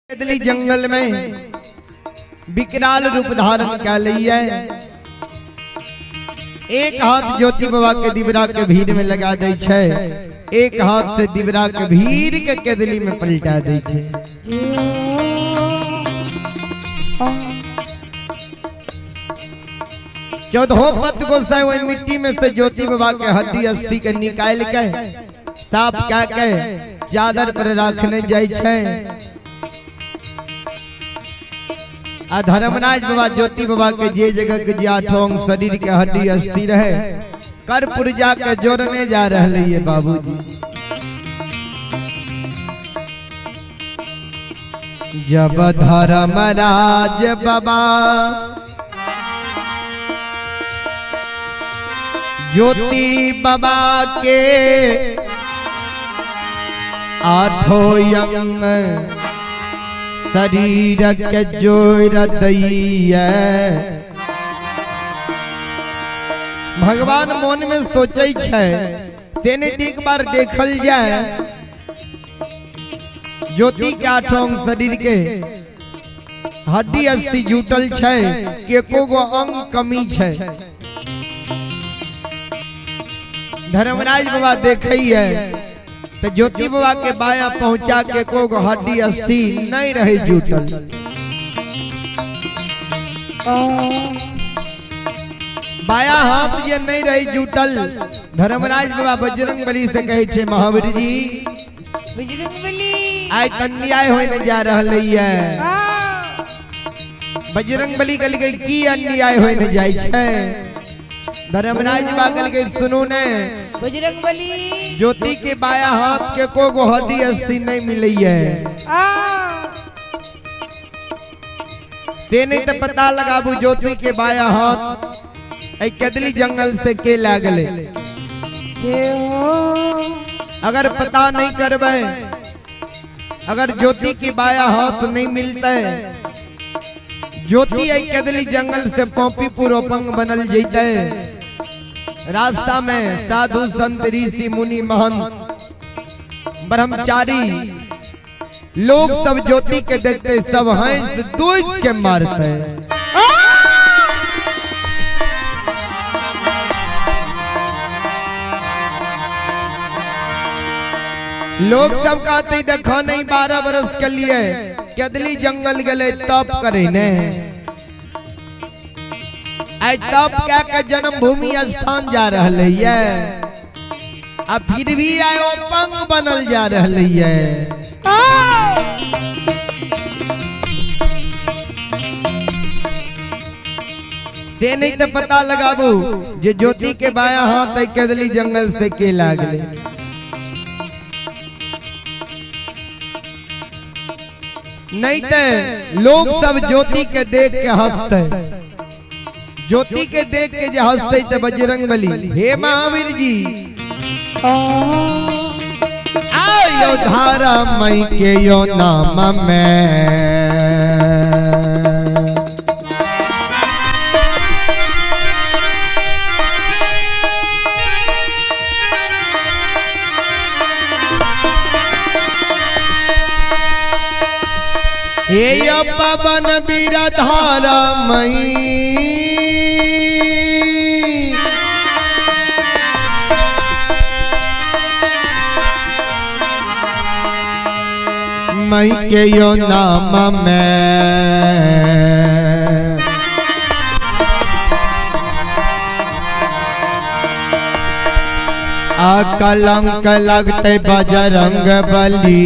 केदली जंगल में विकराल रूप धारण कर लिया। एक हाथ ज्योति बाबा के दिवरा के भीड़ में लगा दे छे, एक हाथ से दिवरा के भीड़ के केदली में पलटा दे छे। चौदहो पत गोसाई वही मिट्टी में से ज्योति बाबा के हड्डी अस्थि के निकाल के साफ कह के चादर पर रखने जाय छे। आ धर्मराज बाबा ज्योति बाबा के जे जगह के जे आठों अंग शरीर के हड्डी अस्थि रहे कर पुर्जा के जोड़ने जा रहे है बाबूजी। जब धर्मराज बाबा ज्योति बाबा के आठों अंग शरीर के जोड़ दैया। भगवान मन में सोचे छे से नहीं एक बार देखल जाए ज्योति के आठों अंग शरीर के हड्डी अस्थि जुटल छे के एको गो अंग कमी छे। धर्मराज बाबा देखे है तो ज्योति बाबा के बाया पहुंचा के को हड्डी अस्थि नहीं रहे जुटल। बाया हाथ ये नहीं रहे जुटल। धर्मराज बाबा बजरंग बली से कहे छे महावीर जी बजरंगबली आय अन्याय होने न जा रहल है। बजरंग बली कहल गई की अन्याय होने न जाय छे। धर्मराज बाबा कहल गई सुनू ने बजरंगबली ज्योति के बाया हाथ के को गो हड्डी अस्थि नहीं मिली है। से नहीं तो पता लगाबू ज्योति के बाया हाथ ए कदली जंगल से के लागले। अगर पता नहीं करबे, अगर ज्योति के बाया हाथ नहीं मिलते, ज्योति ए कदली जंगल से पॉपीपुर अपंग बनल जैते। रास्ता में साधु संत ऋषि मुनि महंत ब्रह्मचारी लोग सब ज्योति के देखते सब हंस दूज के मारते। लोग सब कहते देखो नहीं 12 बरस के लिए कदली जंगल गले तप करे ने तब क्या के जन्मभूमि स्थान जा रहा है आ फिर भी आए पंग बनल जा रहा है। से नहीं तो पता लगाबू जे ज्योति के बाया हाथ कदली जंगल से के लागले। नहीं तो लोग सब ज्योति के देख के हंसते, ज्योति के देख के जे हंसते ते बजरंग बली हे महावीर जी आयो धारा मई के यो नाम में हे यो पवन बीर धारा मई मई के यो नाम में कलंक लगते बजरंग बली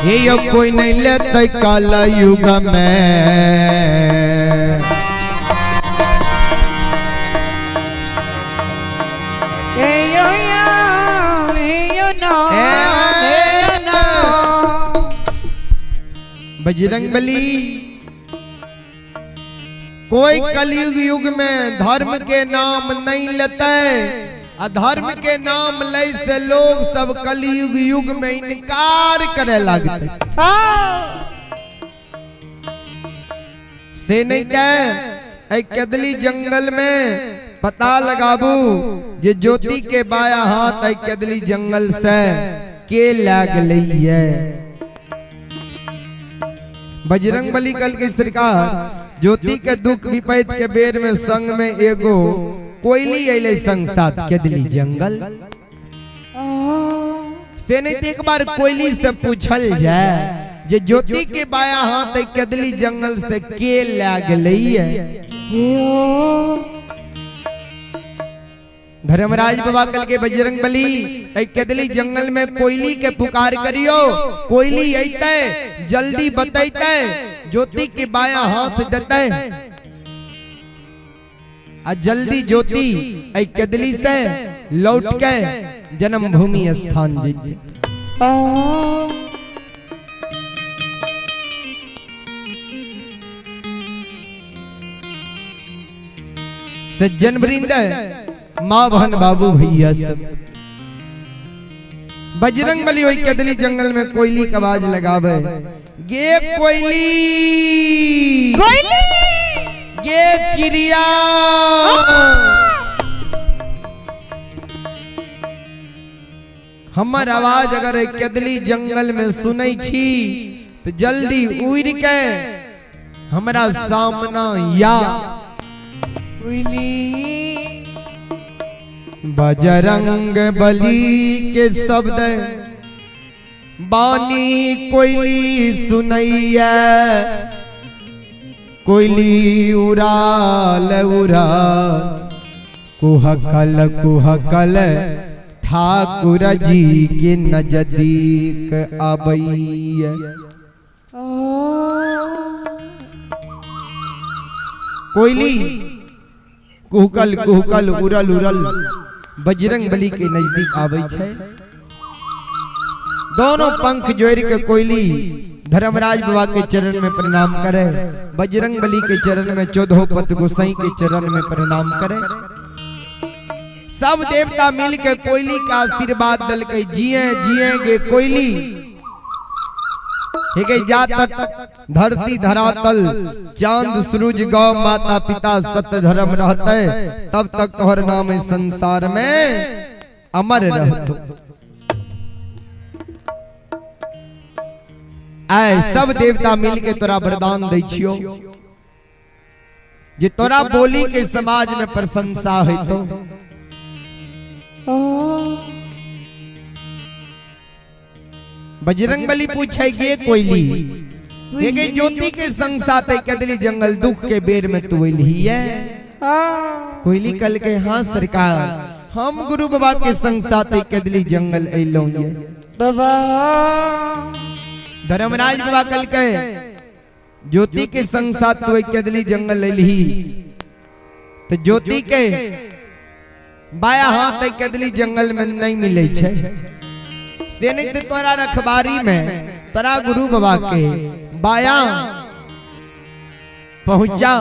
हे यो कोई नहीं लेते काल युग में। बजरंग बली कोई कलयुग युग में धर्म के नाम नहीं लेते, अधर्म के नाम ले से लोग सब कलयुग युग में इनकार करे लगते। से नहीं कहे कदली जंगल में पता लगाबू जे ज्योति के बाया हाथ एहि कदली जंगल से के लए गेलै ये। बजरंग बली कल के सरकार ज्योति के दुख विपैत के बेर में संग में एगो कोयली अइलै संग साथ कदली जंगल से नहीं तो एक बार कोयली से पूछल जाए जे ज्योति के बाया हाथ एहि कदली जंगल से के लए गेलै ये। धर्मराज बाबा कल के बजरंग बली एहि कदली जंगल में कोयली के पुकार करियो, कोयली अइतै जल्दी बतैतै ज्योति के बाया हाथ देतै आ जल्दी ज्योति एहि कदली से लौट के जन्मभूमि स्थान जइतै। सज्जन वृंद, माँ बहन बाबू भैया सब, बजरंग बली ओहि कदली जंगल में कोयली के आवाज लगावे, गे कोयली, कोयली, गे चिड़िया। हमर आवाज अगर कदली जंगल में सुनै छी तो जल्दी उड़ के हमरा सामना या। बजरंग बली के शब्द बानी कोयली सुनैया, कोयली उड़ाल उड़ाल कुहकल कुहकल ठाकुर जी के नजदीक आबैया। कोयली कुहकल कुहकल उड़ल उड़ल बजरंग बली के नजदीक आबै छै। दोनों पंख जोड़ के कोयली धर्मराज बाबा के चरण में प्रणाम करे, बजरंग बली के चरण में, चौदहो पत गोसाई के चरण में प्रणाम करे। सब देवता मिल के कोयली का आशीर्वाद दल के जिए जिए गे कोयली। हे जा तक धरती धरातल चांद सूरज गौ माता पिता सत्य धर्म रहते तब तक तोहर नाम संसार में अमर रहतो। आए सब देवता मिल के तोरा वरदान दै छियो जे तोरा बोली के समाज में प्रशंसा होतो। बजरंग बली पूछे गे कोयली, हे गे ज्योति के संग साथ कदली जंगल दुख के बेर में तू अइलही है। कोयली कल के हाँ सरकार, हम गुरु बाबा के संग साथ कदली जंगल अइलौं ये। बाबा धर्मराज बाबा कल के ज्योति के संग साथ तू कदली जंगल अइलही तो ज्योति के बाया हाथ कदली जंगल में नहीं मिले छे। से नहीं तो तोरा रखबारी में तोरा गुरु बाबा के बाया पहुंचा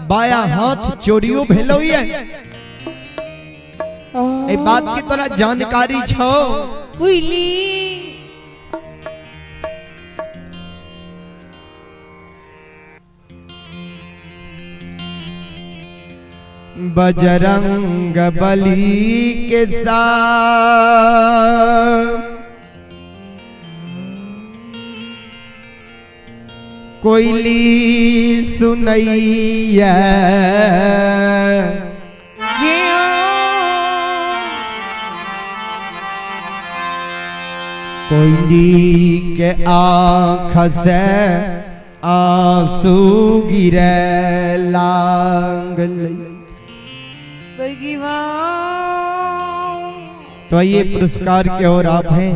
बाया हाथ चोरियो भेलो ये। ए बात की तोरा जानकारी छो। बजरंग बली के साथ कोयली सुनैया, कोयली के आँख से आंसू गिरे लागल। तो ये पुरस्कार के और आप हैं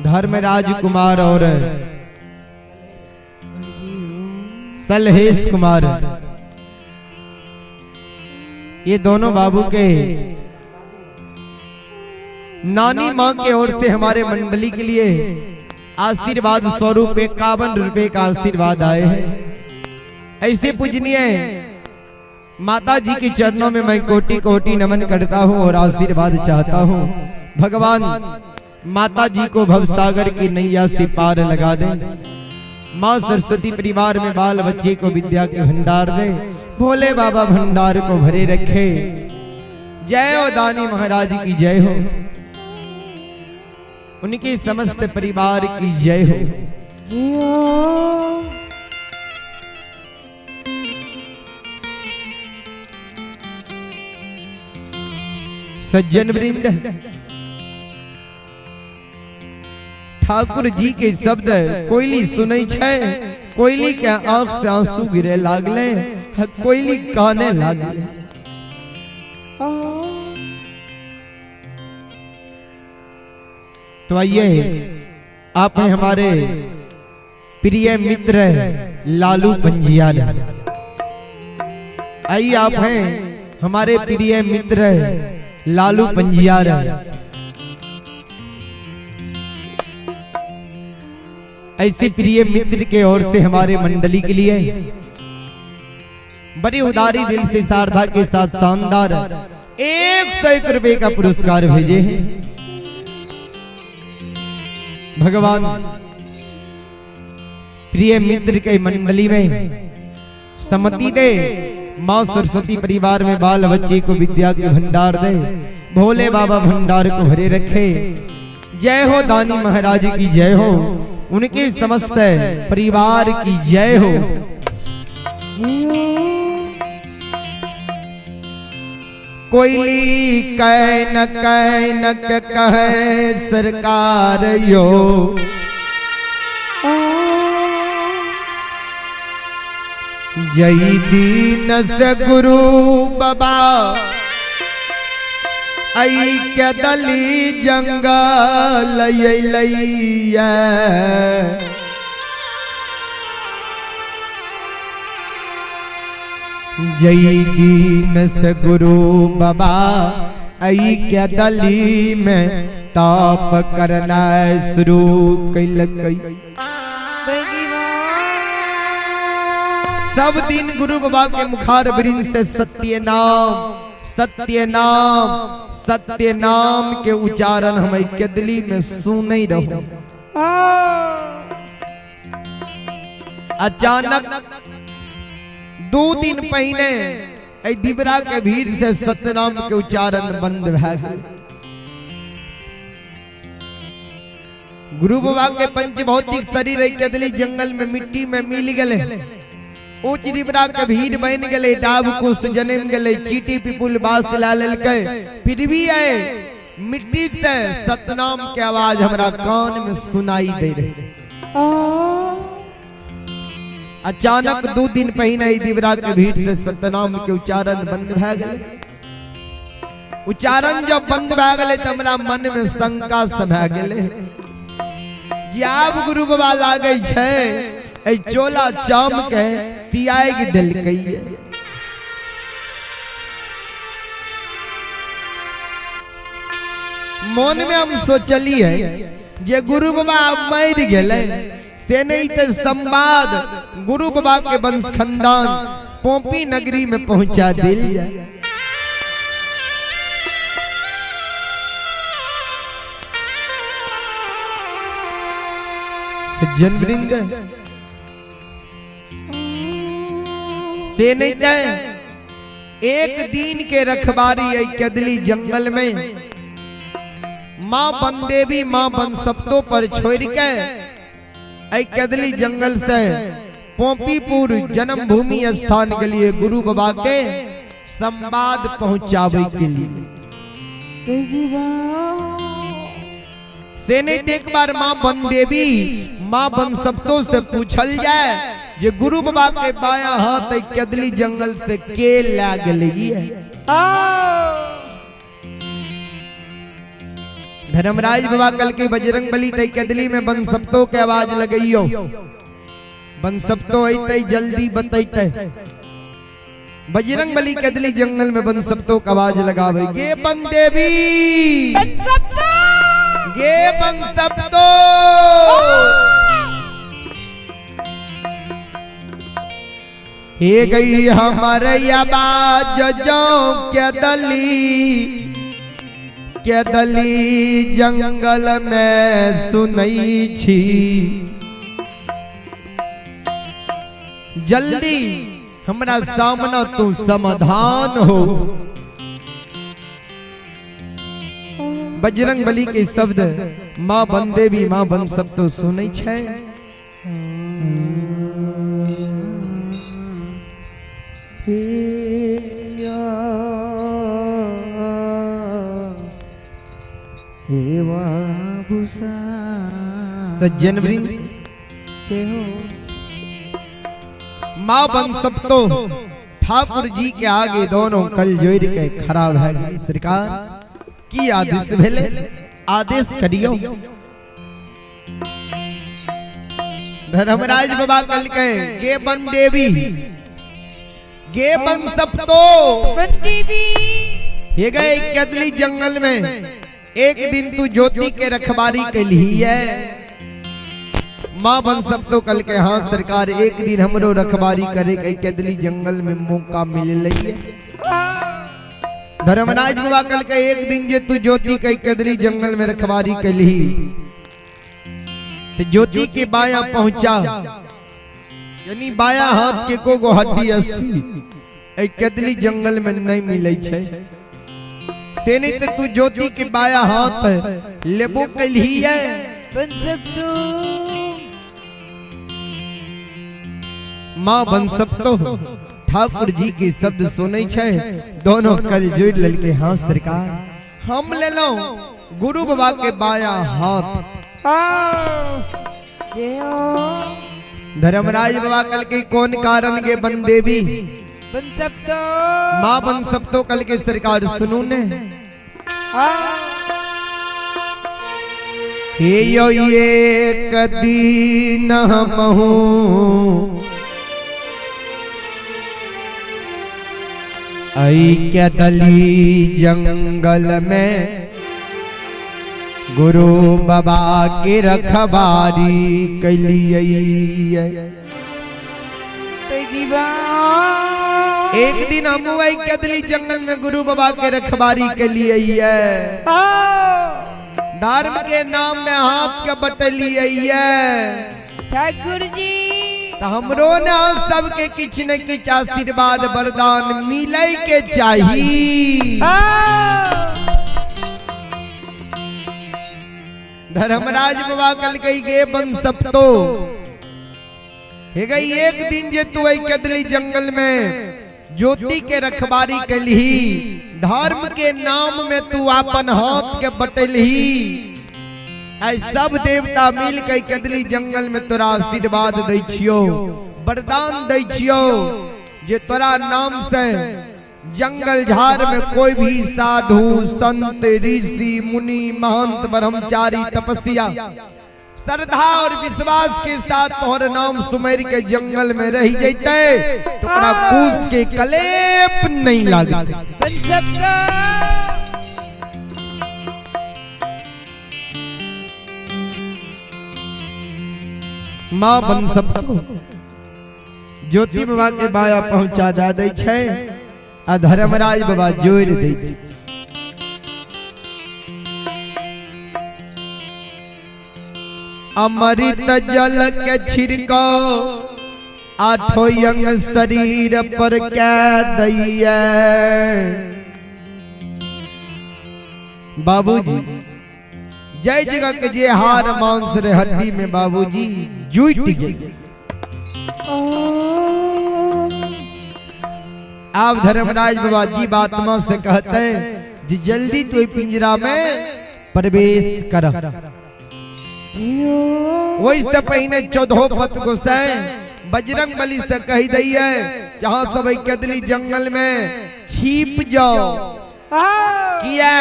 धर्मराज कुमार और सलहेश कुमार, ये दोनों बाबू के नानी माँ के ओर से हमारे मंडली के लिए आशीर्वाद स्वरूप 51 रुपए का आशीर्वाद आए हैं। ऐसे पूजनीय माता जी के चरणों में मैं कोटि कोटि नमन करता हूँ और आशीर्वाद चाहता हूँ। भगवान माता जी को भवसागर की नैया से पार लगा दे, माँ सरस्वती परिवार में बाल बच्चे को विद्या के भंडार दे, भोले बाबा भंडार को भरे रखे। जय हो दानी महाराज की जय हो, उनके समस्त परिवार की जय हो। सज्जन वृंद, ठाकुर जी के शब्द कोयली सुनै छै, कोयली के आंख से आंसू गिरे लागले, कोयली काने लागले। तो आइए, आप हैं हमारे प्रिय मित्र लालू पंजियार। आइए, आप हैं हमारे प्रिय मित्र लालू पंजियार। ऐसे प्रिय मित्र के ओर से हमारे मंडली के लिए बड़ी उदारी दिल से शारदा के साथ शानदार 101 रुपए का पुरस्कार भेजे हैं। भगवान प्रिय मित्र के मंडली में सम्मति दे, माँ सरस्वती परिवार में बाल बच्चे को विद्या के भंडार दे, भोले बाबा भंडार को भरे रखे। जय हो दानी महाराज की जय हो, उनके समस्त परिवार की जय हो। कोयली can can कहे सरकार यो, जय दीन से गुरु बाबा आई के दली जंगल लैया। जय दीन से गुरु बाबा आई के दली में ताप करना शुरू कैलकै। सब दिन गुरु बाबा के मुखार वृंद से सत्य नाम सत्य नाम सत्य नाम के उच्चारण हम केदली में सुन रहो। अचानक 2 दिन पहले दिबरा के भीड़ से सत्यनाम के उच्चारण बंद भए गेल। गुरु बाबा के पंच भौतिक शरीर केदली जंगल में मिट्टी में मिल गए। ऊंच दिबरा के भीड़ बन गए, डाब कुश जन्म गए, चीटी पिपुल बास ला लेलकै, फिर भी आए मिट्टी से सतनाम के आवाज हमरा कान में सुनाई दे रहे। अचानक 2 दिन पहले दिबरा के भीड़ से सतनाम के उच्चारण बंद भए गए। उच्चारण जब बंद भए गए तो हमरा मन में शंका समा गेलै जे आब गुरु बाबा लागै छै ए चोला चाम के तियाग देलकै। मन में हम सोचलिए जे गुरु बाबा मर गेलै से नहीं तो संवाद गुरु बाबा के वंश खानदान पोपी नगरी में पहुंचा दिल जाए। सज्जन वृंद से नहीं तय एक दिन के रखबारी आई कदली जंगल में माँ बनदेवी माँ बनसप्तों पर छोड़ के आई कदली जंगल से पोपीपुर जन्मभूमि स्थान के लिए गुरु बाबा के संवाद पहुंचावे के लिए। से नहीं एक बार माँ बनदेवी माँ बनसप्तों से पूछल जाए जे गुरु बाबा के बाया हाथ कदली जंगल से के लागल। धर्मराज बाबा कल के बजरंग बली तई कदली में बनसप्तों के आवाज लगइयो, बनसप्तो अइतै जल्दी बतैतै। बजरंग बली कदली जंगल में बनसप्तो के आवाज लगावे, गे बनदेवी बनसप्तो, गे बनसप्तो। हे गई हमारे आवाज जो के दली के दली जंगल में सुनई छी, जल्दी हमरा सामना तू समाधान हो। बजरंग बली के शब्द माँ बन देवी माँ बन सब तो सुनै छै। सज्जन वृंद माँ बन सब तो ठाकुर जी के आगे दोनों कल जोड़ के खड़ा भए गई। सरकार की आदेश भेले, आदेश करियो। धर्मराज बाबा कल के गे बन देवी गे बन सब तो देवी ये गए कदली जंगल में एक दिन तू ज्योति के रखवारी के लिए। माँ बन सब तो कल के हाँ सरकार एक दिन हमरो रखवारी करे के कदली जंगल में मौका मिल है। धर्मराज बाबा कल के एक दिन जे तू ज्योति के कदली जंगल में रखवारी के ली तो ज्योति के बाया पहुंचा, यानी बाया हाथ के को गो हड्डी अस्सी कदली जंगल में नहीं मिले छे। से नहीं तो तू ज्योति के बाया हाथ लेबो के लिए। माँ बन सब तो ठाकुर जी के शब्द सुनै छे, दोनों कल जोड़ ललके हाँ सरकार हम ले लो गुरु बाबा के बाया हाथ। धर्मराज बाबा कल के कौन कारण के बन देवी बन सब तो माँ बन सब तो कल के सरकार सुनू ने हे यो ये कदी न हमहू आई क्या दली जंगल में गुरु बाबा के रखवारी कैलिए। एक दिन हम कदली जंगल में गुरु बाबा के रखवारी के लिए धर्म के नाम में हाथ के बटलिए ठाकुर जी तो हमरो ना सबके किछ न किछ आशीर्वाद वरदान मिले के चाहिए। धर्मराज बाबा कल गई गे बन सब तो हे गई एक दिन जे तू कदली जंगल में ज्योति के रखवारी कलही धर्म के नाम में तू अपन हाथ के बटलही ऐ सब देवता मिल के कदली जंगल में तोरा आशीर्वाद दै छियो वरदान दै छियो जे तोरा नाम से जंगल झाड़ में कोई भी साधु संत ऋषि मुनि महंत ब्रह्मचारी तपस्या श्रद्धा और विश्वास के साथ तोहर नाम सुमेर के जंगल में रह जैते तो ओकरा कूस के कलेप नहीं लागते। माँ बन सब ज्योति बाबा के बाया पहुंचा जा दै छै आ धर्मराज बाबा जोड़ दै छै। अमृत जल के छिड़काव आठो अंग शरीर पर कै दैया। बाबूजी जय जगह के जे हार मांस रे हड्डी में बाबूजी जुट गए। आप धर्मराज बाबा जी आत्मा से कहते हैं जी जल्दी तो पिंजरा में प्रवेश कर। वही से पहले 14 पत गोसाई बजरंग बली से कही दई है जहां सब कदली जंगल में छिप जाओ। किया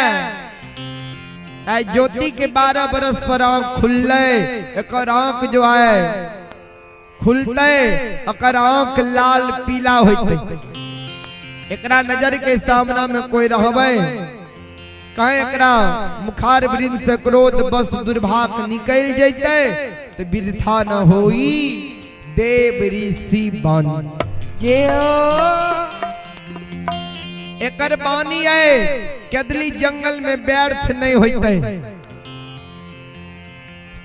ज्योति के 12 बरस पर आंख खुलले एक आंख जो है खुलते अकर आंख लाल पीला होते एकरा नजर के सामना में कोई रहबे कहे एकरा मुखार वृंद से क्रोध बस दुर्भाग निकल जैते तो वृथा न होई देव ऋषि बानी। एकर बानी है कदली जंगल में व्यर्थ नहीं होते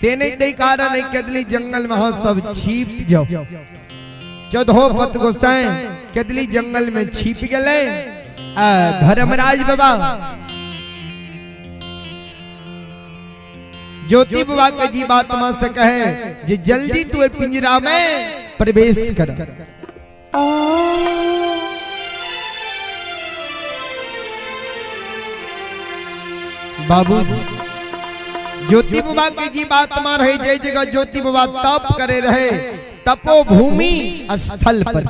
से नहीं दे कारण है कदली जंगल में हाँ सब छिप जाओ। 14 पत गोसाई कदली जंगल में छिप गए। धर्मराज बाबा ज्योति बाबा के जीवात्मा से कहे जे जल्दी तू ए पिंजरा में प्रवेश कर। बाबू ज्योति बाबा के जीवात्मा रहे जय जगह ज्योति बाबा तप करे रहे तपोभूमि स्थल पर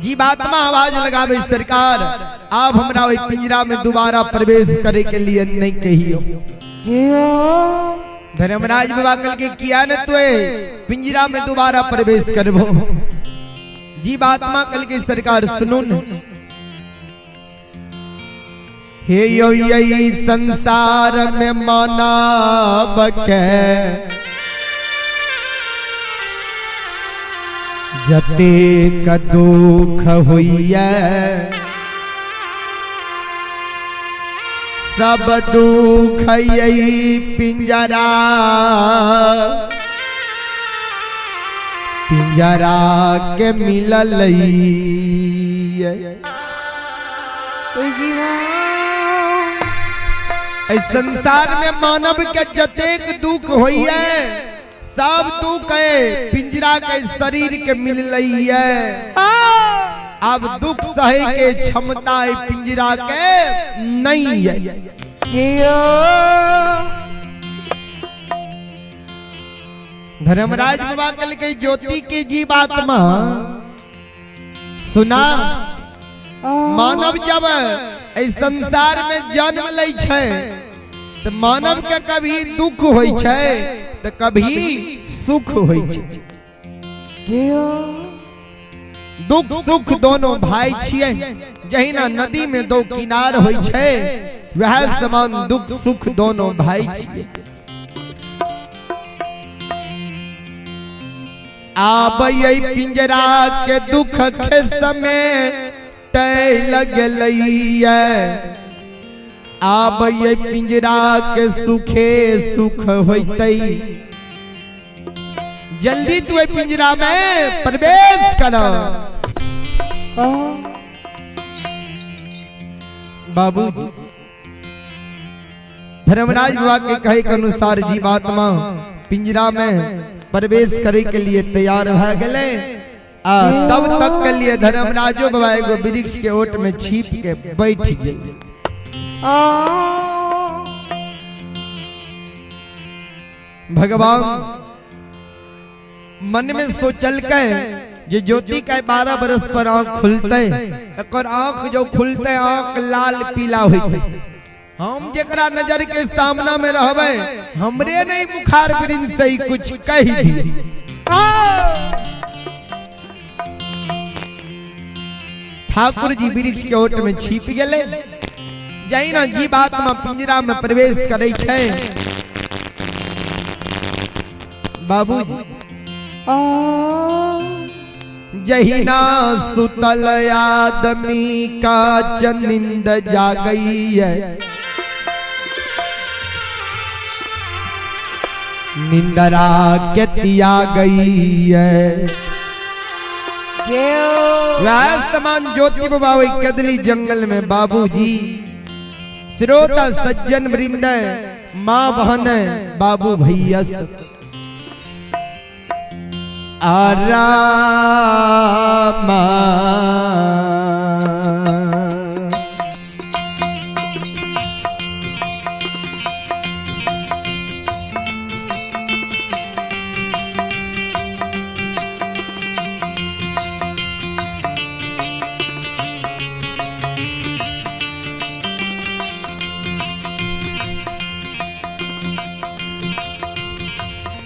जीवात्मा आवाज लगावे सरकार आप हमरा ओहि पिंजरा में दोबारा प्रवेश करे के लिए नहीं कहियो। धर्मराज बाबा कल के किया न तुए पिंजरा में दोबारा प्रवेश करबो। जीवात्मा कल के सरकार सुनो न हे यो यही संसार में मानव के जतेक दुख होइए सब दुख यही पिंजरा पिंजरा के मिलल। संसार में मानव के जतेक दुख होइए सब दुख है पिंजरा के शरीर के मिललैये। अब दुख सहे के क्षमता पिंजरा के नहीं है। धर्मराज बाबा कल के ज्योति की जीवात्मा सुना मानव जब इस संसार में जन्म लै छै तो मानव के कभी दुख होइ छै तो कभी सुख होइ छै। दुख सुख दोनों भाई छियै, जहिना नदी में दो किनार होइ छै वह समान दुख सुख दोनों भाई छियै। आब यही पिंजरा के दुख के समय तय लगलैये, आब ये पिंजरा के सुखे सुख होइतै। जल्दी तू ये पिंजरा में प्रवेश कर। बाबू धर्मराज बाबा के कहे के अनुसार जीवात्मा पिंजरा में प्रवेश करे के लिए तैयार भऽ गेलै। आ तब तक के लिए धर्मराजो बाबा एगो वृक्ष के ओट में छिप के बैठ गेल। भगवान मन में सोचल के जे ज्योति के 12 बरस पर आंख खुलते, एकर आंख जो खुलते आंख लाल पीला होते। हम जेकरा नजर के सामना में रहबे हमरे नहीं बुखार वृंद से ही कुछ कह दी। ठाकुर जी वृक्ष के ओट में छिप गेले। जहिना जीवात्मा पिंजरा में प्रवेश करे छै बाबूजी जहिना सुतल आदमी का चनिंद जागई है, निंदरा के तिया गई है। वह समान ज्योति बाबा वही कदली जंगल में बाबूजी श्रोता सज्जन वृंद माँ बहन बाबू भैया आरामा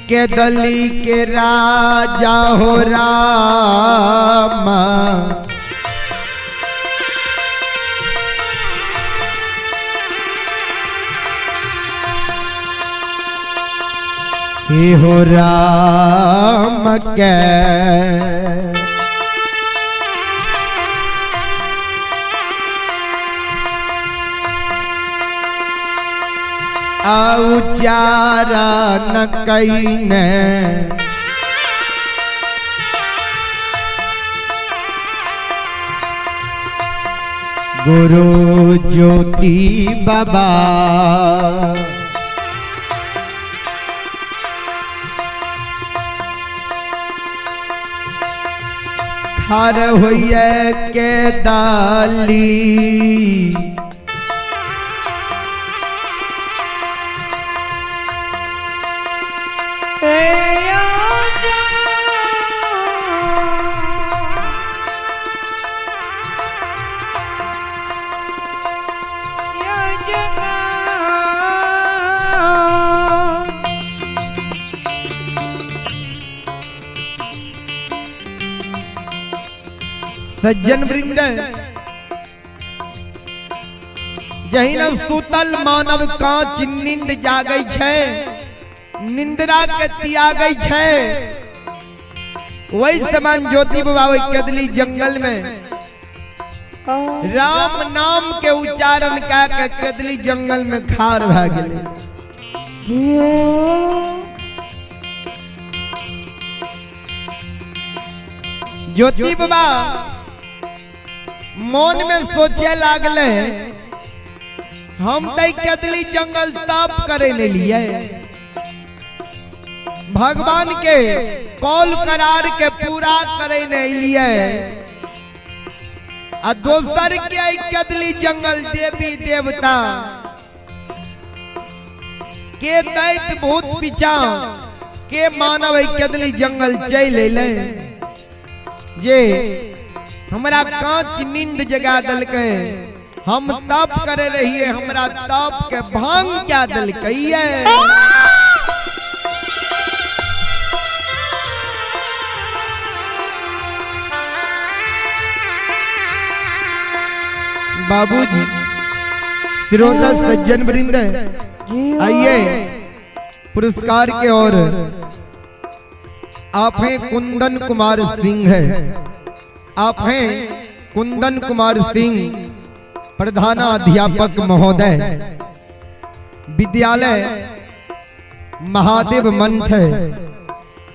के दली के राजा हो रामा हे हो राम के उचारा न कईने गुरु ज्योति बाबा खार होइए के दाली सज्जन वृंद, जहिना सुतल मानव कांच नींद जागै छै, निंद्रा के त्यागै छै, वही समान ज्योति बाबा ओहि कदली जंगल में राम नाम के उच्चारण कए के कदली जंगल में खार भए गेलै। ज्योति बाबा मन में सोचे लागले, हम तो कदली जंगल तप करे ले लिए, भगवान के कौल करार के पूरा करे नहीं लिए, आ दोसर के कदली जंगल देवी देवता के दैत भूत पीछा के मानव कदली जंगल चल अलै जे हमरा कांच नींद जगा दलकै, हम तप करे रहिए, हमरा तप के भांग क्या दलकै। बाबूजी श्रोता सज्जन वृंद, आइए पुरस्कार के ओर। आप हैं कुंदन कुमार सिंह है, आप हैं कुंदन कुमार सिंह, प्रधानाध्यापक महोदय, विद्यालय महादेव मंथ।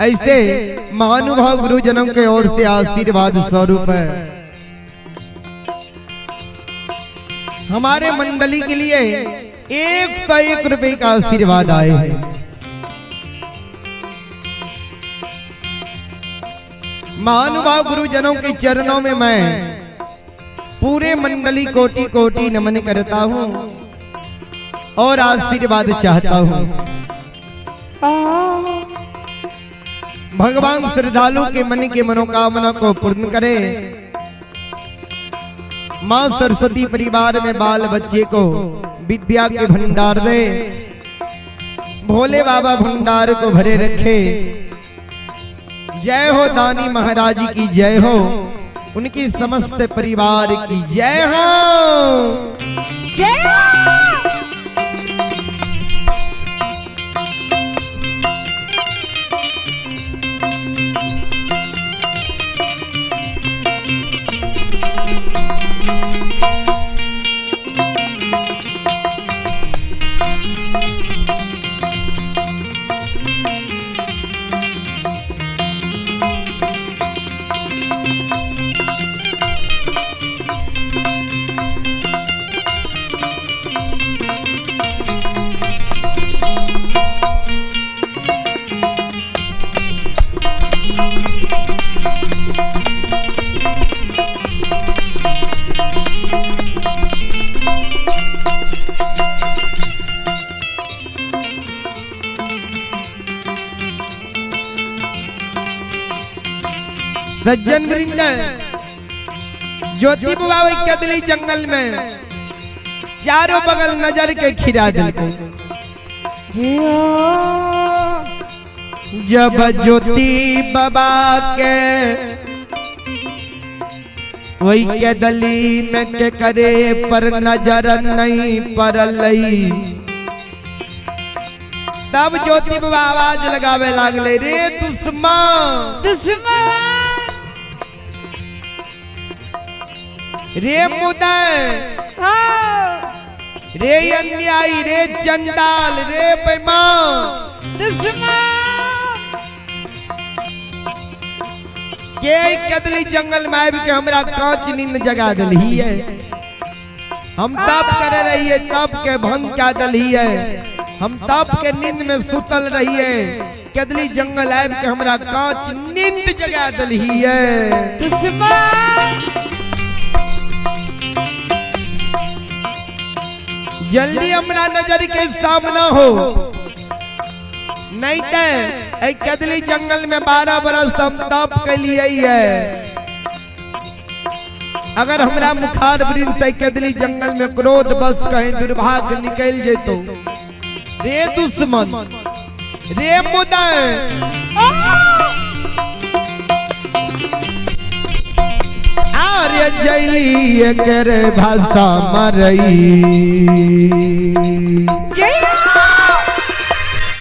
ऐसे महानुभाव गुरुजनों के ओर से आशीर्वाद स्वरूप है हमारे मंडली के लिए 101 रुपए का आशीर्वाद आए हैं। महानुभाव गुरुजनों के चरणों में मैं पूरे मंडली कोटि कोटि नमन करता हूँ और आशीर्वाद चाहता हूँ। भगवान श्रद्धालु के मन के मनोकामना को पूर्ण करे। माँ सरस्वती परिवार में बाल बच्चे को विद्या के भंडार दे, भोले बाबा भंडार को भरे रखे। जय हो दानी महाराज की जय हो, उनकी समस्त परिवार की जय हो। जय हो। सज्जन वृंद, ज्योति बाबा कदली जंगल में चारों बगल नजर के खिरा दिलकै। जब ज्योति बाबा के वही कदली में के करे पर नजर नहीं पड़लई, तब ज्योति बाबा आवाज लगावे लागले, रे दुश्मन दुश्मन, रे मुदय, रे अन्यायी, रे चंडाल, रे बेईमान दुश्मन, के कदली जंगल में आबि के हमरा कांच नींद जगा देलही है। हम तप करे रहिए, तप के भंग क्या दलिए। हम तप के नींद में सुतल रहिए, कदली जंगल आबि के हमरा कांच नींद जगा दलिए। दुश्मन जल्दी हमरा नजर के सामना हो, नहीं ते कदली जंगल में 12 बरस हम तप के लिए है। अगर हमरा मुखार वृंद से कदली जंगल में क्रोध बस कहीं दुर्भाग्य निकल जेतो, रे दुश्मन रे मुदय आर्य जैली करे भाषा मरई। जय।